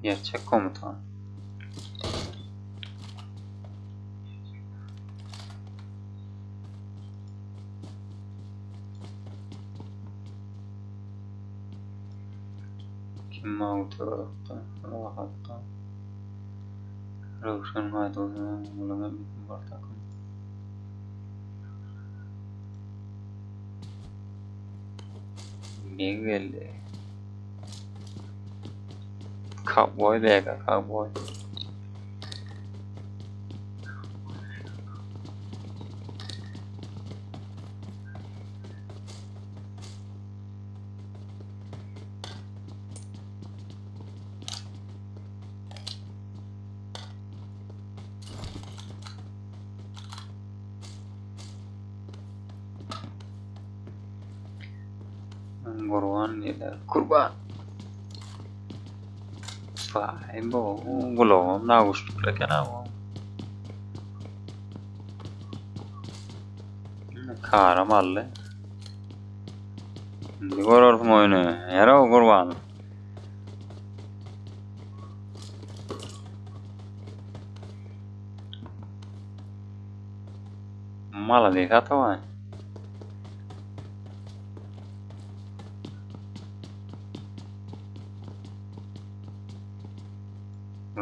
Gerçek komutan. Kim mawy töwerekde? Rahatda. Röwşen gaýduwsyz bulam bir takym. Beg geldi. Cowboy bega, cowboy. Gurban diýýär. Kurban. Vay bu gulagym naguşlukly eken ha bu. Karam aldy. Indi görersiň oýny. Ýaraw Gurban. Malades Atabaý.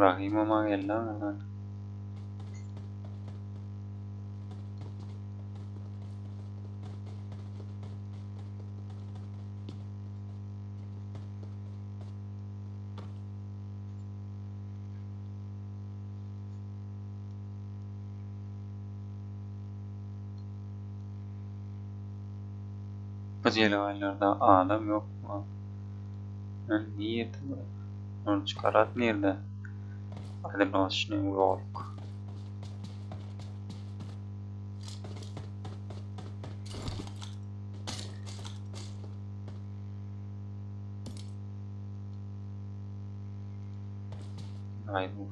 Rahim ama geldi ama. Bu jelewaýlarda adam ýokmy? Men nirde bu? Ony çykarat nirde? Одиночный волк. Aý bu.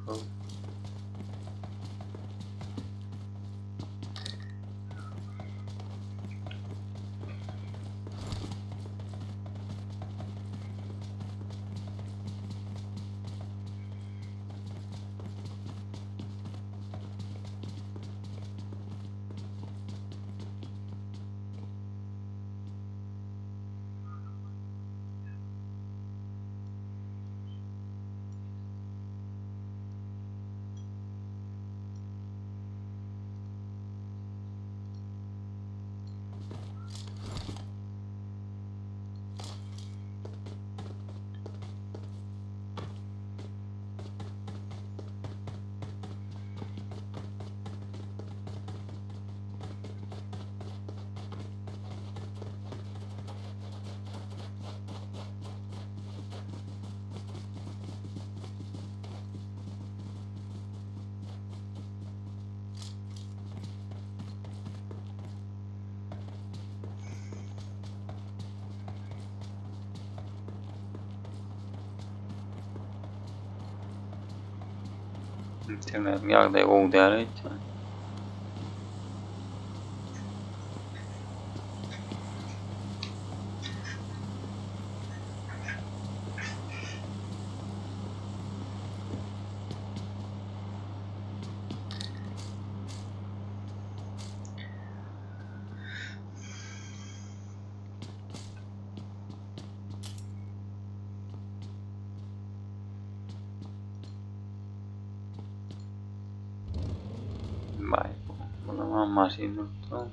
Internetiň ýagdaýy gowy däl öýtýän. Vay, munuň maşyn durupdyr.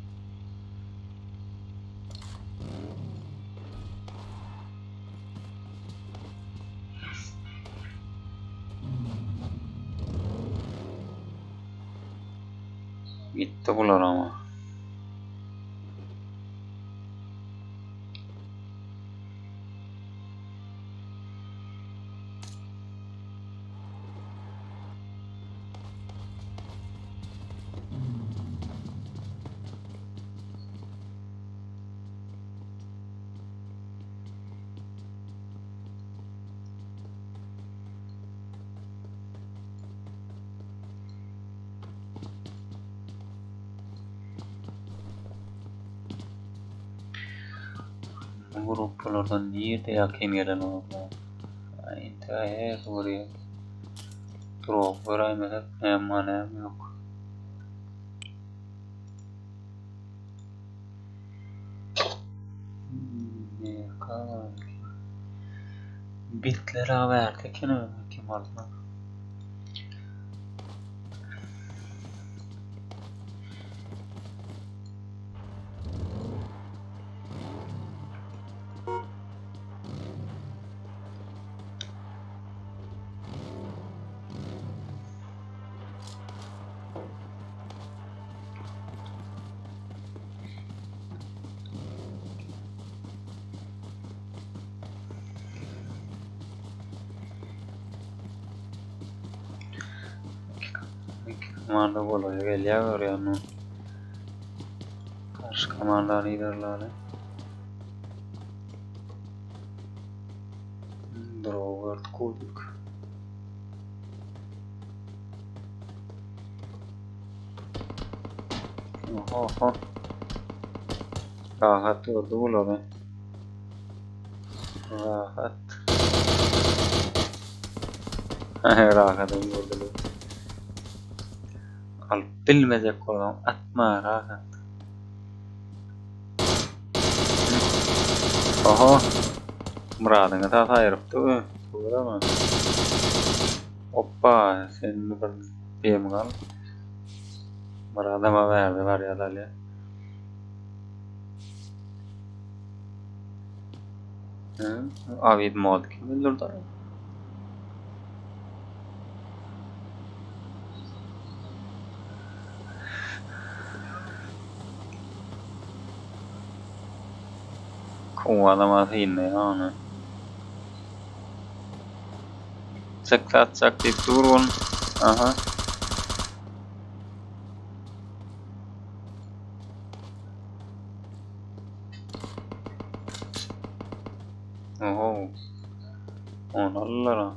Gitdi bular ama. Bu gruppalardan nirde ýakyn gelen olurlar? Ay, intihar her görýär. Drop göräýmesek näme bar näme ýok. Bitler abi erkek ene kim aldı? Komanda golaýa gelýär görýän. Garşy komanda liderleri. Robert Kudik. Oho. Rahat gördü bulary. Rahat. Rahat gördüler. Alyp bilmejek bolsaň atma rahat. Oho. Myradyňy tas aýrypdy bu. Göreme. Hoppa, sen bir dem gal. Myradama bärde barýar alýar. Avid mod kim öldürdü? Kovalama synlaýar ony. Çyksa atjak diýip dur ol. Aha. Oho. Ony aldylar ha.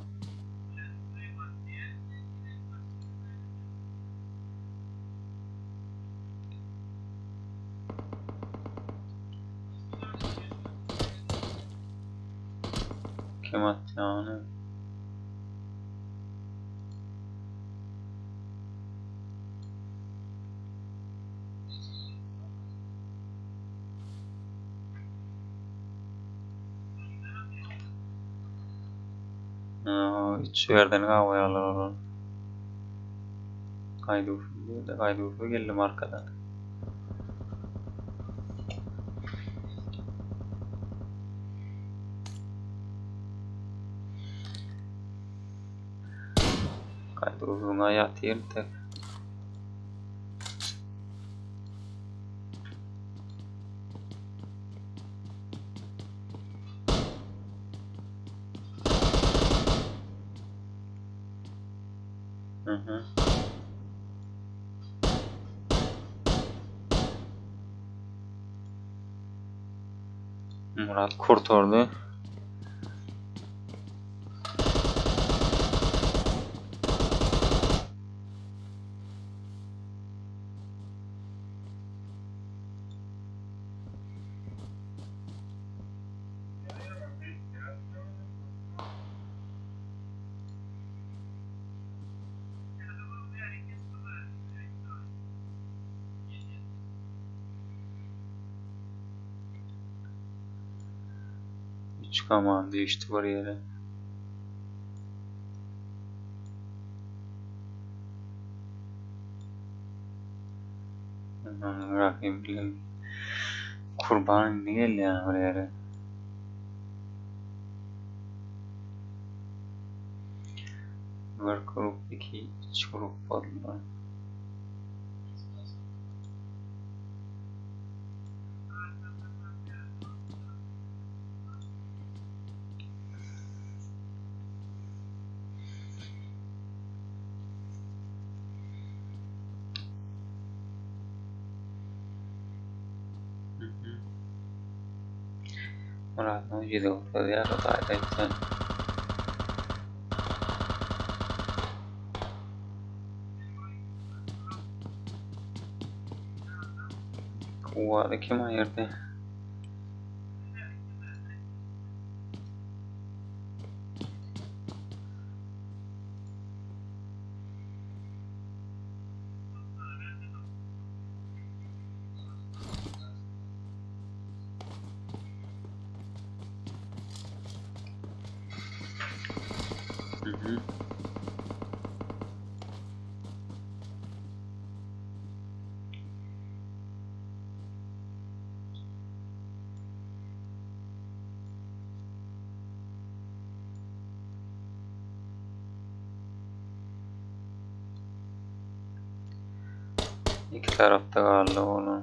Kim atýany? Üç ýerden gawaýarlar olar. Gaýduwsyz gaýduwsyz geldim arkadan. Gaýduwsyzyňa ýatyr tek. Mhm. Murat kurtardy. Üç komanda düşdi bir ýere. Rahim bilen Kurban indi gelýär bir ýere. Bir grup, iki, üç grup boldular. Murat ýüzi görkezýär, o taýda aýtsa. Kuwady kim aýyrdy? Mhm. Iki tarafta galdy oğlum.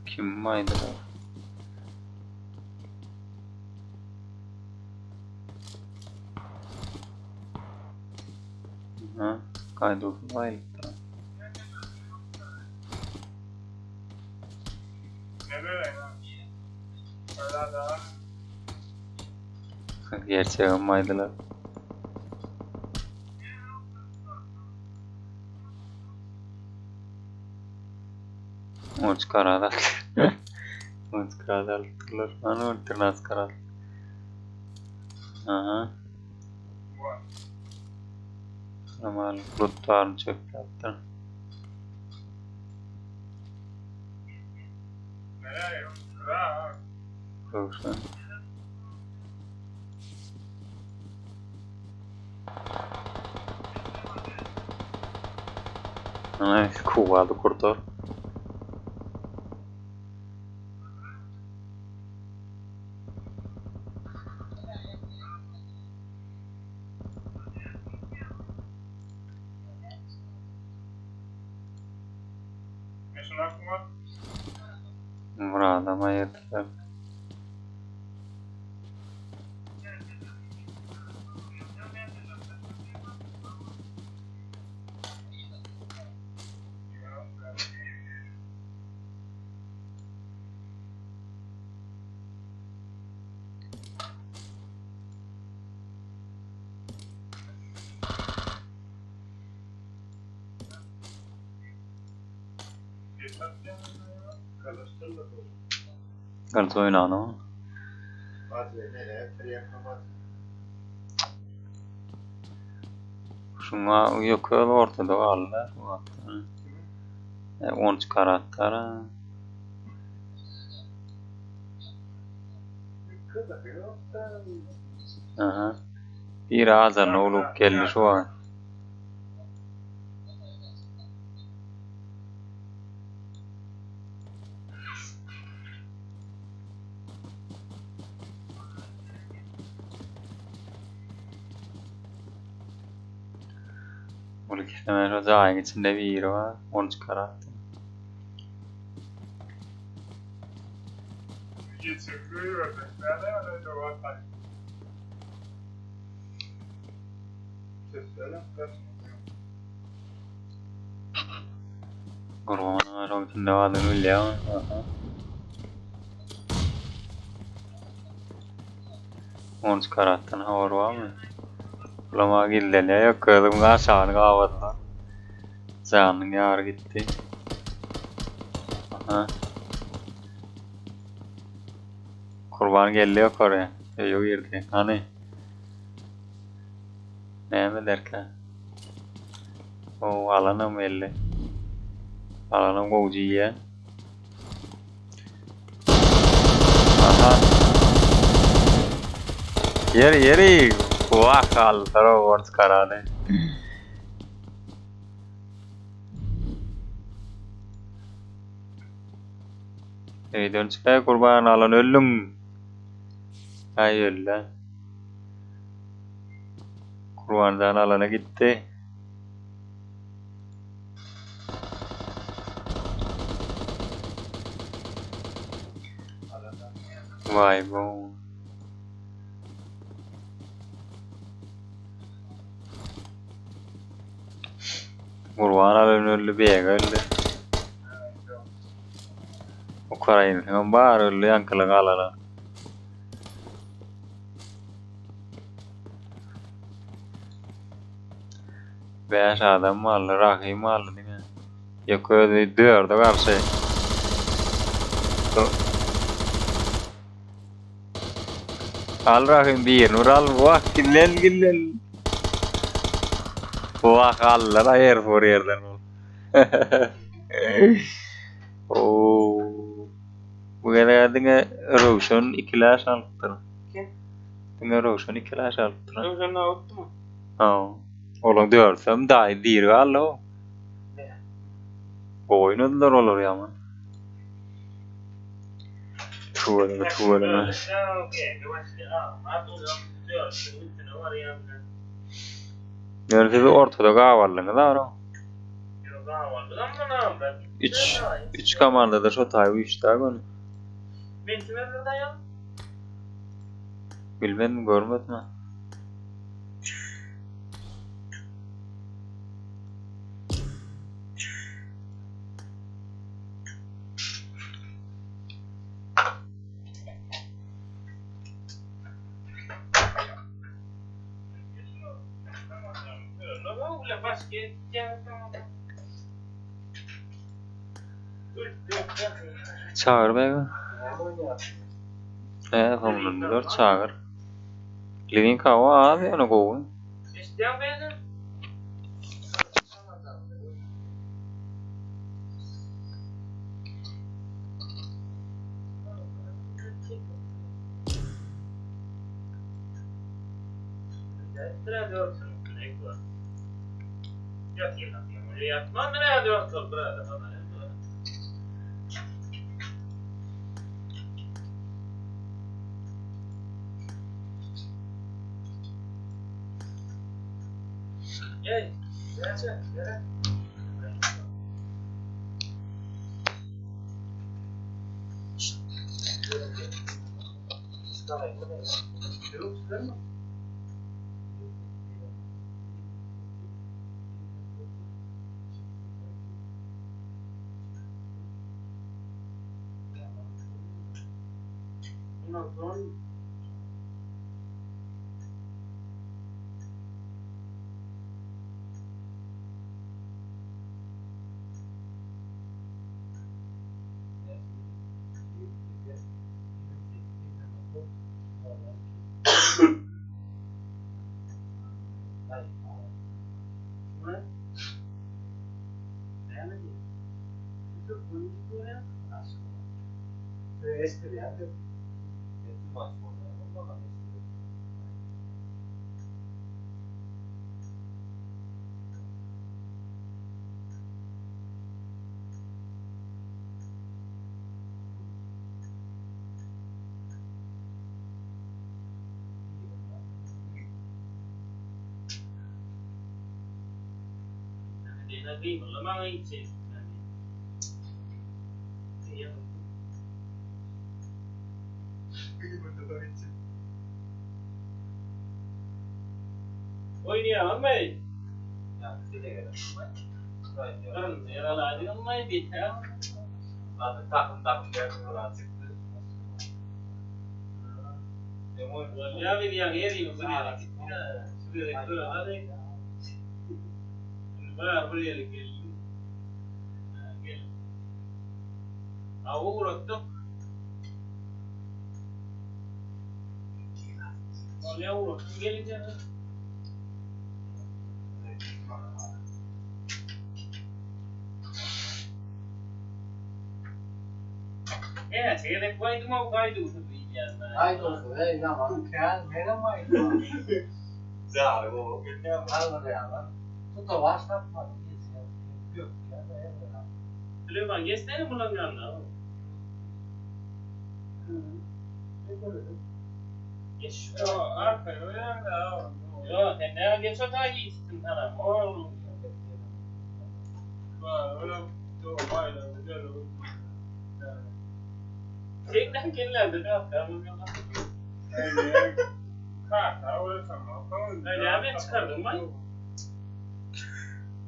Kim baydı bu? Ha, gaýduwsyz baýlykdyr. Gerçegem baýdylar. Uç karat Uç karat alypdyrlar. Ana 13 karat. Aha. Normal bulutlaryny çöpläpdir. Röwşen. Ana kuwady kurtar. Muradam aýyrdylar. Gaty oýnanok. Şuňa ýökel ortada galdy şu wagtda. E, 13 karatlar. Aha. Biri ajalyna ulup geldi şu wagt. Uly kesemen şo jaýyň içinde biri bar, ony çykaratdy. Gurban şoň içinde bardygyny bilýärmi? Aha. On karatdan habar barmy? Ulama gizlenýär ýok özüň aşagyny gabadylar. Janyň ýary gitdi. Aha. Kurban geldi ýokary. Öýe girdi. Hany? Näme ederkä? O alanam belli. Alanam gowja iýýä. Aha. Ýeri ýeri. Wah aldylar o on çykarany. Öýden çykaý kurban alan öldüň. Aý öldü. Kurbanjan alana gitdi. Vay bu. Gurban alan öldü, beg öldü. Ukrainanyň bar öldü ýaňkylyk alana. Bäş adam galdy, Rahym galdy diňe. Ýok özi dörde garşy. Al Rahim birini vur al. Wah gillen gillen. Wah aldylar aýer vur ýerden ol. Oo. Bu gezek diňe Röwşen ikiläş alypdyr. Kim? Diňe Röwşen ikiläş alypdyr. Röwşen alypdymy? Ha. Olaň dördüsem daýy diri galdy o. Gowy oýnadylar olar ýaman. Tüweleme tüweleme. Ýöne siz ortada gabaldyňyz ara. Üç, üç komandada şo taý güýçdä göni. Men kime bir daýan? Bilmedim görmedim. Çagyr begi. He, soňundan gör çagyr. Liwinka o az ýöne gowy. Eşitýäň beni? Oýnaýarmy? Süleyman geçsene bunların yanına. Geç şu arkaya Yok sen ne geç o ta gitsin tamam. Oğlum. Senden gelirlerdi ne yaptı? Öyle ben çıkardım ben.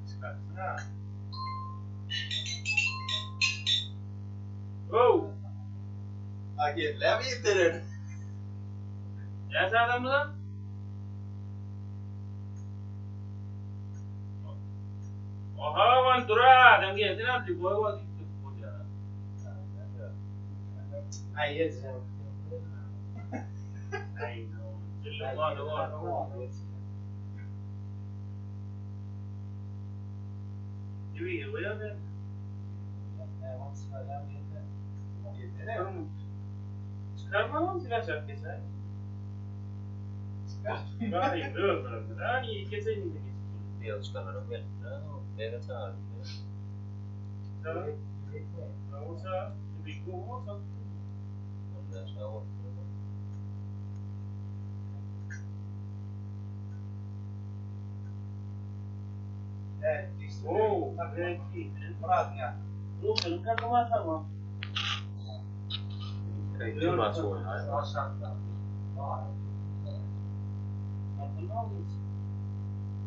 Çıkarttın ha. Oh. Ne adam lan? Oha man dura adam geldin abi boy var.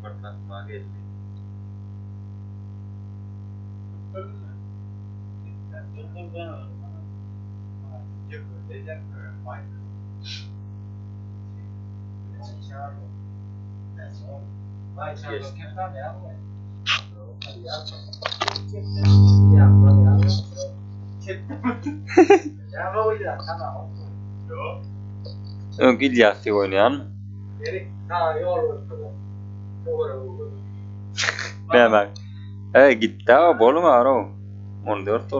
Bir takma geldi. Öňki İlyas diýip oýnaýanmy? Näme? He gitdi aga boluň arow. 14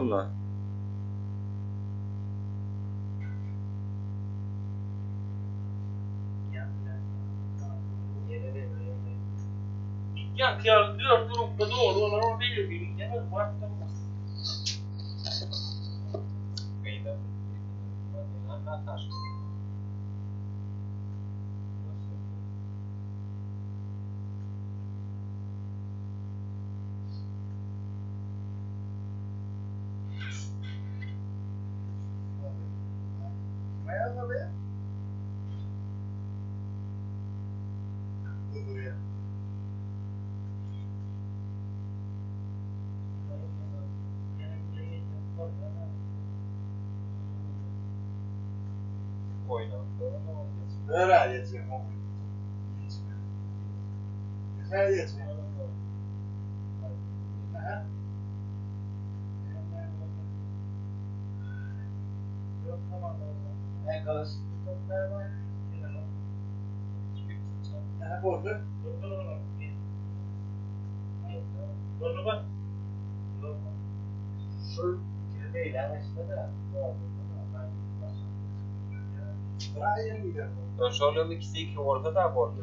boldy. Şol ýyl ikisi iki bolsa da boldy.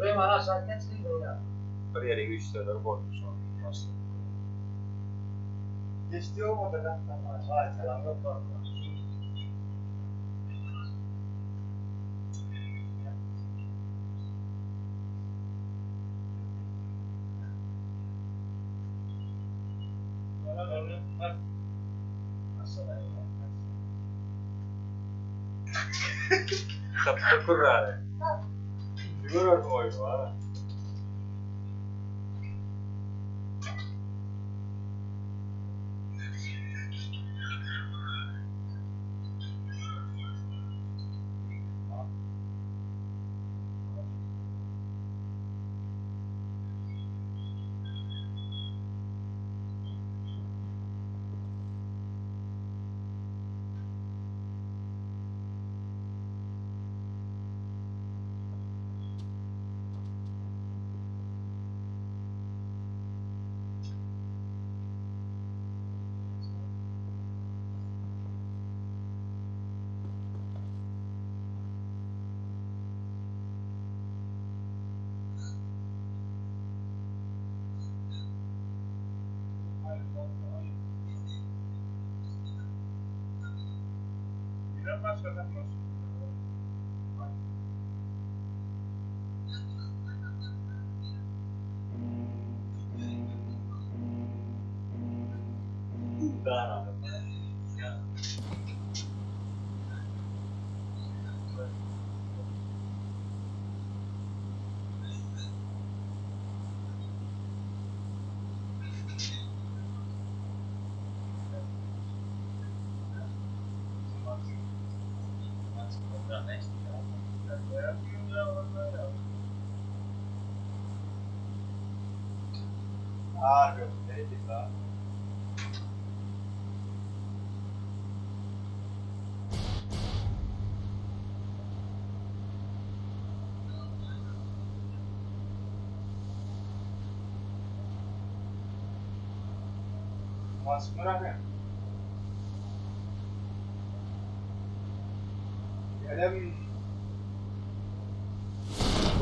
Bir ýere üýşseler boldy şol. Sapda kurrary. Görerdim oýunu ha.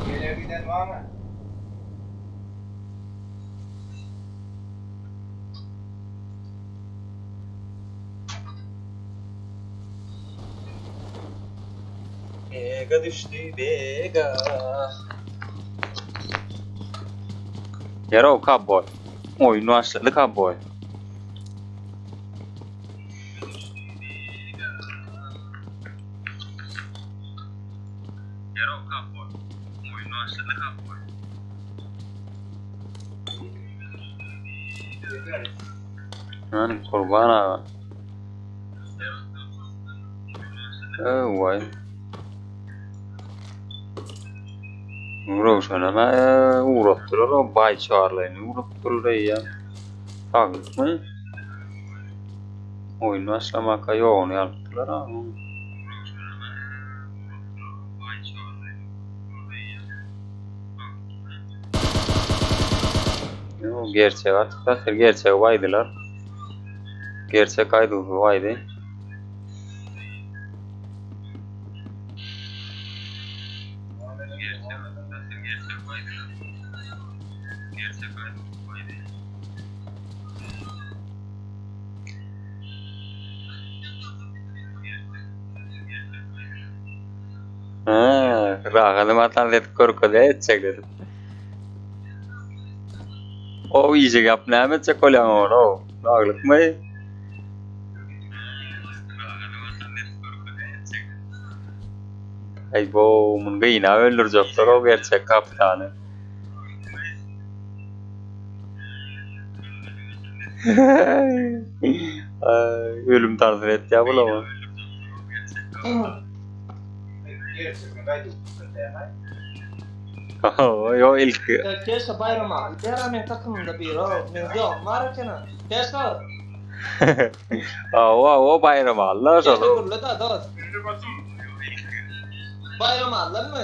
Gele giden var mı? Bega düşdi bega. Ýer-ow kowboý. Oýun başlady kowboý. Ýer-ow kowboý. Oýun başlady kowboý. Hany Gurban aga. Öway. Röwşenem ugratdylar o baý çarlaýyny ugratdylar eýýäm. Saglykmy? Oýun başlamaka ýoguny alypdylar a. Ýok, gerçek atyp ýatyr, gerçegi baýdylar. Gerçek aýduwsy baýdy. Ha, rahatymy atan edip görkezä etjek dedim. O işi ýap näme etjek bolýaň ony o? Naglykmy? Aý bo, muny gynap öldürjekler o gerçek kapitany. Aý, ölüm tansyny etýär bulam. Yo ilki. Keşke Bayram abi. Bera men takımımda bir o. Men yok var ekena. Keşke. Awa o Bayram Allah Keşke şol. gürle da dost. Bayram aldan mı?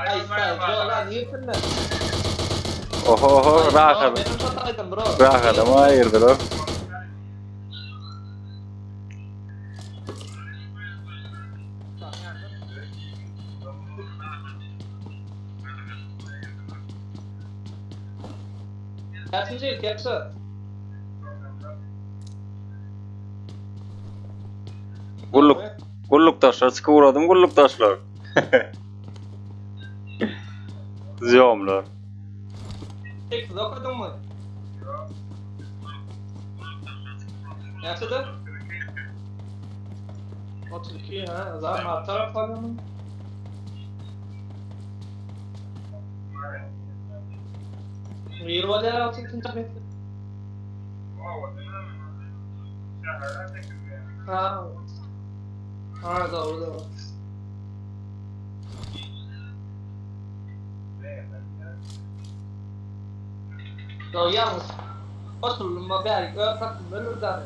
Ay say lan yırtınlar. Oho oho rahat. Benim çataydım bro. Rahat ama hayırdır o. Kaçıncı yıl Keşke? Gulluk gullukdaşlar çykyp uradym gullukdaşlar. Ziyomlar. Sekiz okudun mu? Näçede? 32 ha, zaten alt taraf var mı? Bir bolýar 32. metr. Ha. Ha, doğru doğru. Doğru yalnız. Oturulma bäri ö takım ölür da.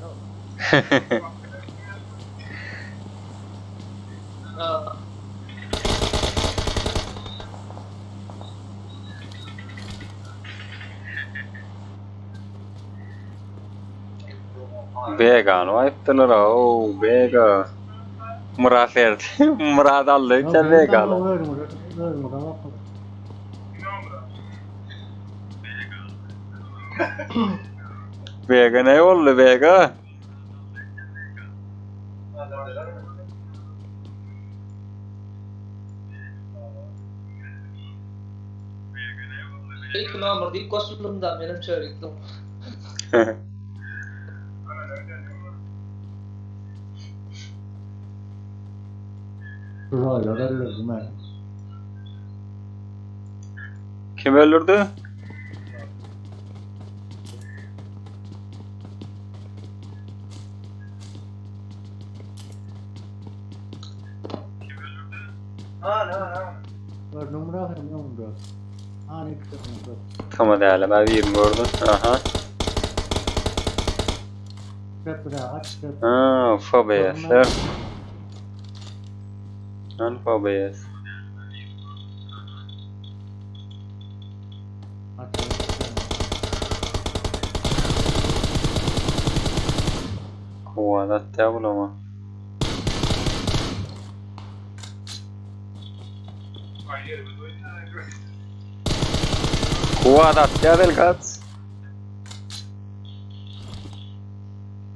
Ha. Begany aýtdylar o Bega. Murat erdi. Murat aldy sen Begany. Bega ne boldy Bega? İlk nomer diýip goşuldum da menem çörekdim. Roýlar öldürdüm ben. Kim öldürdü? Gördün mü ahırım ne oldu? Ha ne çıktı? Tamam däli ben birini gördüm. Aha. Köprü aç köprü. Ha, FBS'ler. Lan FBS. Aç. Kuwwat atýar bulama. Kuwwat atýar Zelkat.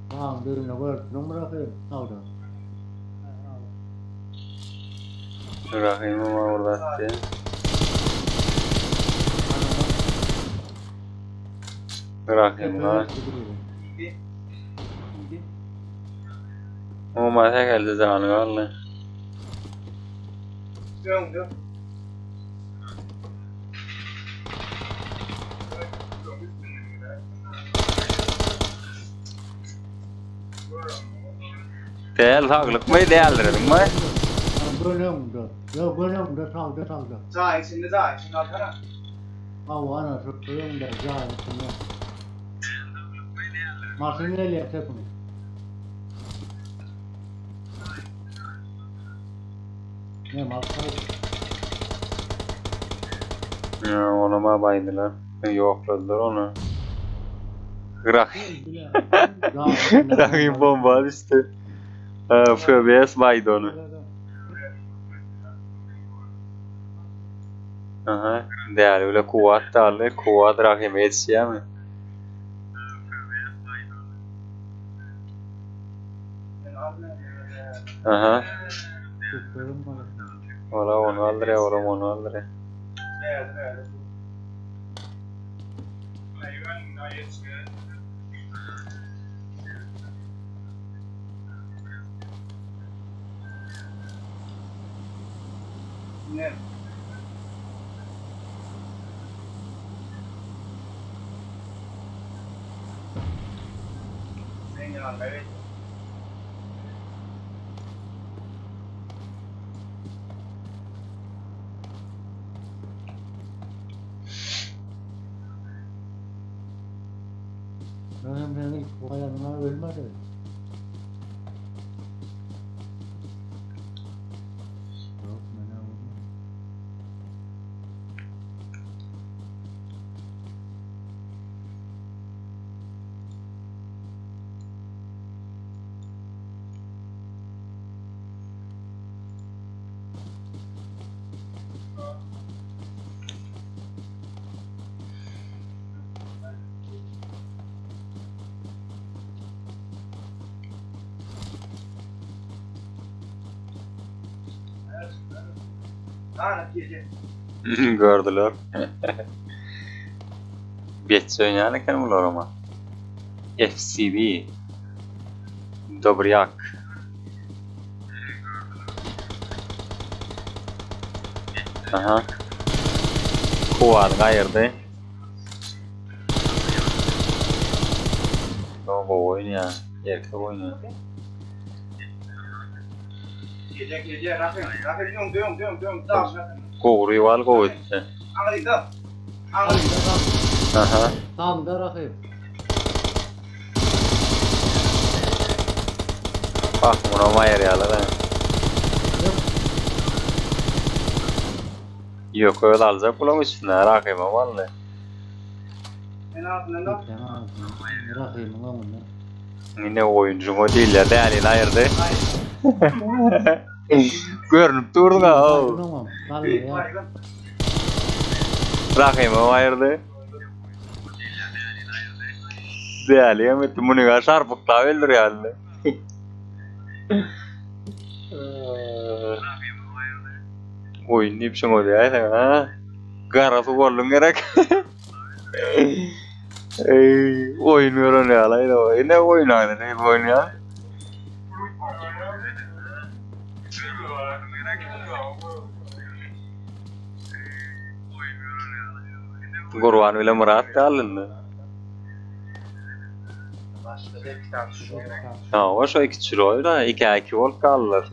Tamam birine gördüm bırakayım. Aldı. Rahim ama orada atýar. Rahim ha. Oma geldi jany galdy. Döndü. Däl saglykmy däldirdin mi? Gönümde. Ya gönümde saldı saldı. Cay içinde cay içinde alsana. Avana şu gönümde cay içinde. Maşın el yapacak Ne maşın? Ya onu ma baydylar. Ýokladylar onu. Rahim. Rahim bomba düşdi. Ha, FBS baydy onu. Aha, däli bile kuwwat daldy. Kuwwat Rahime ýetişýärmi? Ben almıyorum. Aha. Ola onu aldyrýar, olam onu aldyrýar. Verdi verdi. Ne? Sen yalan evet. Benim bayanlar ölmedi. Yok ben olmadı. Ha gece. Gördüler. Betçe oýnaýan eken bular ama. FCB. Dobryak. Aha. Kuwwat gaýyrdy. O gowy oýnaýar. Erkek oýnaýar. Gece gece Rahim. Rahim dön dön dön dön. Tamam Rahim. Gowy riwal gowy etdi. Ağrıydı. Ağrıydı. Aha. Tam da rakip. Bak buna maýyrýarlar ha. Ýok, öl aljak bulan üstüne rakyba wally. En altından da. Rakibimin önünde. Yine oyuncu o değil ya dälil aýyrdy. Görünüp durdu ha. Tamam. Kaldı ya. Baygın. Rakyba aýyrdy. Däli hem etdi muny şarpyklap öldürýärdi. Oýun diýip şoňa diýäýseň ha. Gara suw bolduň gerek. Ey, oýun gören ýaly. Ine oýun aýdy, ne oýun ýa? Gurban bilen Murat da alyndy. Başka da bir tane şu. Ha, o şo iki çiroý da, iki iki bolup galdylar.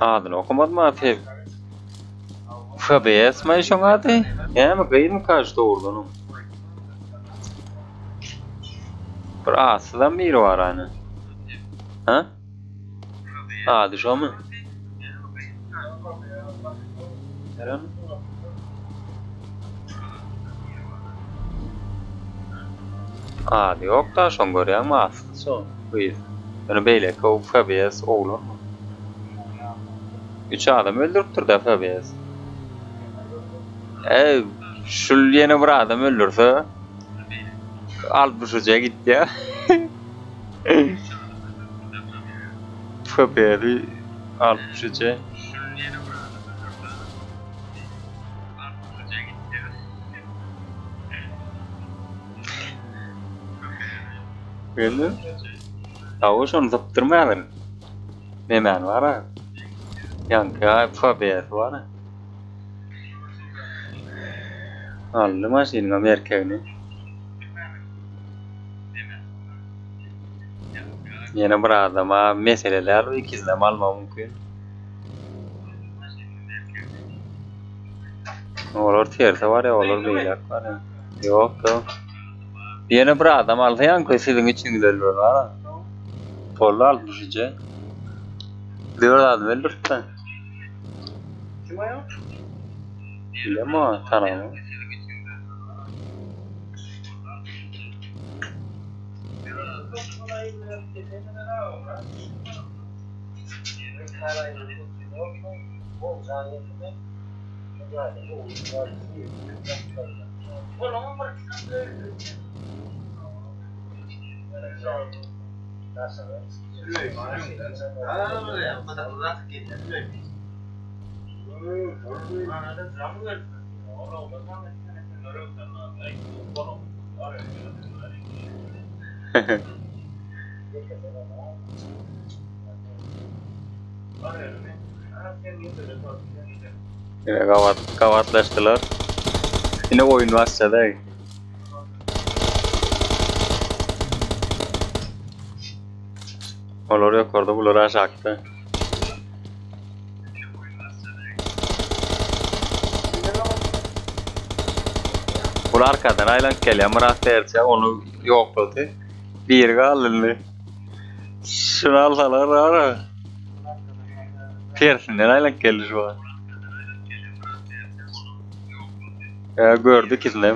Adyny okumadym ha tep. FBS mi şoň ady? Näme gyzmyka şu dogrudanam? Bir atsyzam biri bar ana. Ha? Ady şomy? Eren? Ady ýok da şoň görýäňmi atsyz şo gyz. Ýöne beýleki o FBS oglanmy? Üç adam öldüripdir da FBS. E, şul ýene bir adam öldürse 63-e gitýär. FBS-i 63-e. Indi Hawa şony sypdyrmaýaryn. Nemäni bar-a? Ýaňky FBS bar-a. Aldy maşynyň erkegini. Ýene bir adama mesele däl bu ikisinem almak mümkin. Olar terse barýar, olar beýläk barýar. Ýok, ýok. Ýene bir adam alsa ýaňky siziň üçiňiz öldüren bar. Boldy 63-e. Dört adam öldüripdi. Kim aýal? Bilemo, tanamok. Ýene gabat gabatlaşdylar. Ýene oýun başlady. Olar ýokarda, bular aşakda. Bul arkadan aýlanyp gelýär. Myrat Serçe ony ýoklady. Biri galdy indi. Şuny alsalar ara. Tersinden aýlanyp geldi şu wagt. Ya gördü ikisini hem.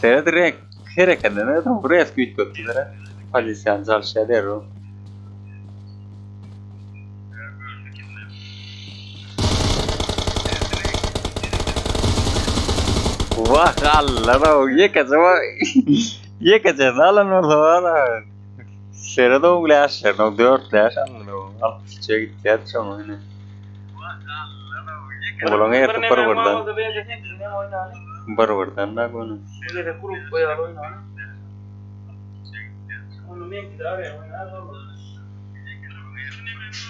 Seret renk hereketine ne bu resk üýtgetdiler. Polisiýany çalyşýar derrew. Wah Allah o ýekeje ýekeje alan bolsa bar. Seret o läşlerini o 4 läş aldy o. 63-e gitýär şoňa ine. Olam ertip bir birden. Bir birden da göni. Grup goýaly oýnaly. Onu men gider oýnar.